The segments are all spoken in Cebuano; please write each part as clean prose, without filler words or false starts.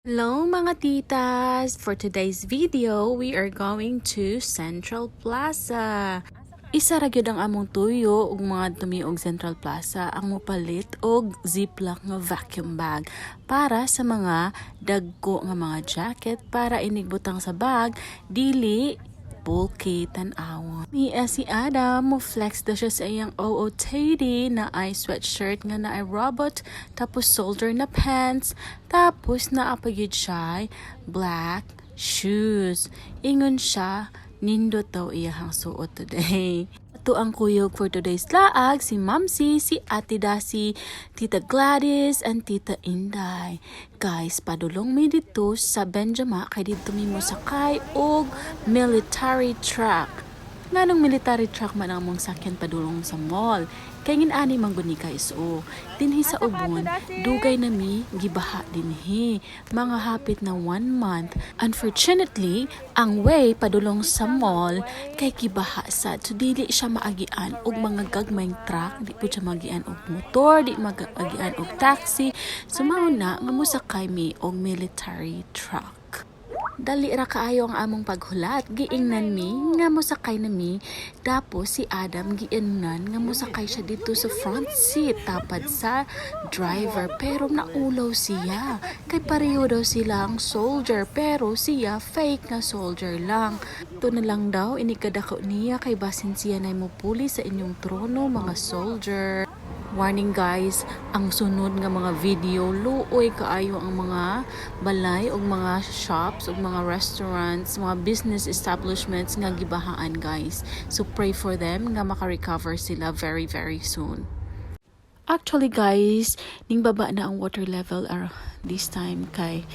Hello, mga titas! For today's video, we are going to Central Plaza. Isa ra gyud ang among tuyo ug mga tumi og Central Plaza, ang mopalit og Ziploc nga vacuum bag para sa mga dagko nga mga jacket, para inigbutang sa bag dili bulky tan-awon. Ni si Adam, mo flex daw siya sa iyang OOTD na ay sweatshirt nga na ay robot, tapos soldier na pants, tapos naa pa gyud siya black shoes. Ingon siya, nindot daw iyahang suot today. Ito ang kuyog for today's laag, si Mamsi, si Ate Dasi, Tita Gladys, and Tita Inday. Guys, padulong mi dito sa Benjama kay dito mi mosakay og military truck. Nganong military truck man ang among sakyan padulong sa mall? Kay ngin ani man gud ni, guys, o. Dinhi sa Ubon, dugay na mi gibaha dinhi. Mga hapit na one month. Unfortunately, ang way padulong sa mall kay gibaha sa. So dili siya maagian og mga gagmayng truck, di po siya maagian og motor, di maagian og taxi. So mao na nga mosakay mi og military truck. Dali ra kaayo ang among paghulat. Giingnan mi nga mosakay na mi. Tapos si Adam, giingnan nga mosakay siya dito sa front seat tapad sa driver. Pero naulaw siya. Kay pareho daw silang soldier, pero siya fake nga soldier lang. Ito na lang daw inikadako niya kay basin siya na mupuli sa inyong trono, mga soldier. Warning, guys, ang sunod nga mga video, luoy kaayo ang mga balay ug mga shops ug mga restaurants, mga business establishments nga gibahaan, guys. So pray for them nga maka-recover sila very very soon. Actually, guys, ning baba na ang water level this time kay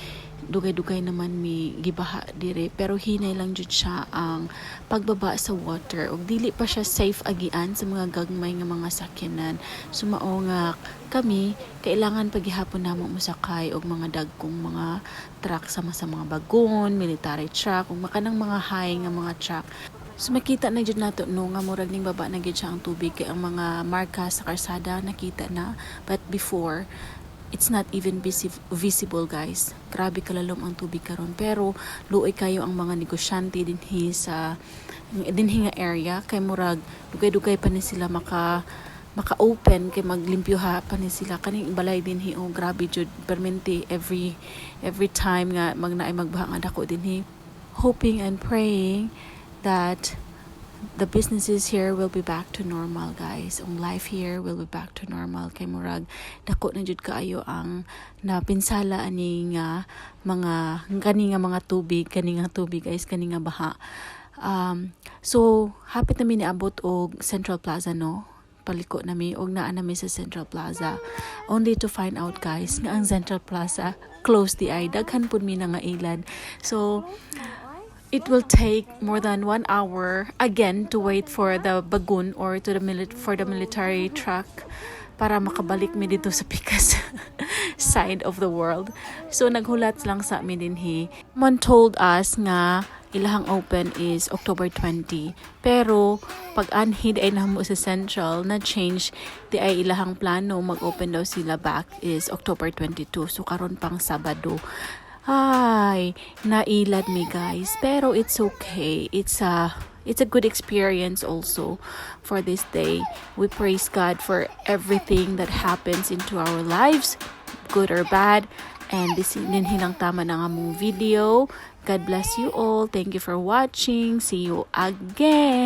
dugay-dugay naman mi gibaha dire, pero hinay lang jud siya ang pagbaba sa water ug dili pa siya safe agian sa mga gagmay nga mga sakyanan. So mao nga kami kailangan paghihapon namo mosakay og mga dagkong mga truck sama sa mga bagon, military truck ug makanang mga high nga mga truck. So makita na jud nato, no, nga murag ning baba na gyud siya ang tubig kay ang mga marka sa karsada nakita na, but before, it's not even visible, guys. Grabe kalalom ang tubig karon, pero luoy kayo ang mga negosyante dinhi sa dinhi nga area kay murag dugay-dugay pa ni sila maka-open kay maglimpyo ha pa ni sila kaning balay dinhi. Oh, grabe jud permente every time nga magnaay magbaha nga dako dinhi. Hoping and praying that the businesses here will be back to normal, guys. Ang life here will be back to normal kay murag dako na jud kaayo ang napinsala ani nga mga kani nga mga tubig, kani nga tubig, guys, kani nga baha. So hapit na mi niabot og Central Plaza, no? Paliko na mi og naa na mi sa Central Plaza, only to find out, guys, nga ang Central Plaza closed di ay. Daghan pud mi na nga ilad, so it will take more than one hour again to wait for the bagun or to the for the military truck para makabalik mi dito sa pikas side of the world. So naghulat lang sa amin dinhi. Someone told us nga ilahang open is October 20. Pero pag anhid ay namo sa Central, na change di ay ilahang plano, mag-open daw sila back is October 22. So karon pang Sabado. Ay, nailad mi, guys. Pero it's okay. It's a good experience also for this day. We praise God for everything that happens into our lives, good or bad. And this dinhi lang taman ang among video. God bless you all. Thank you for watching. See you again.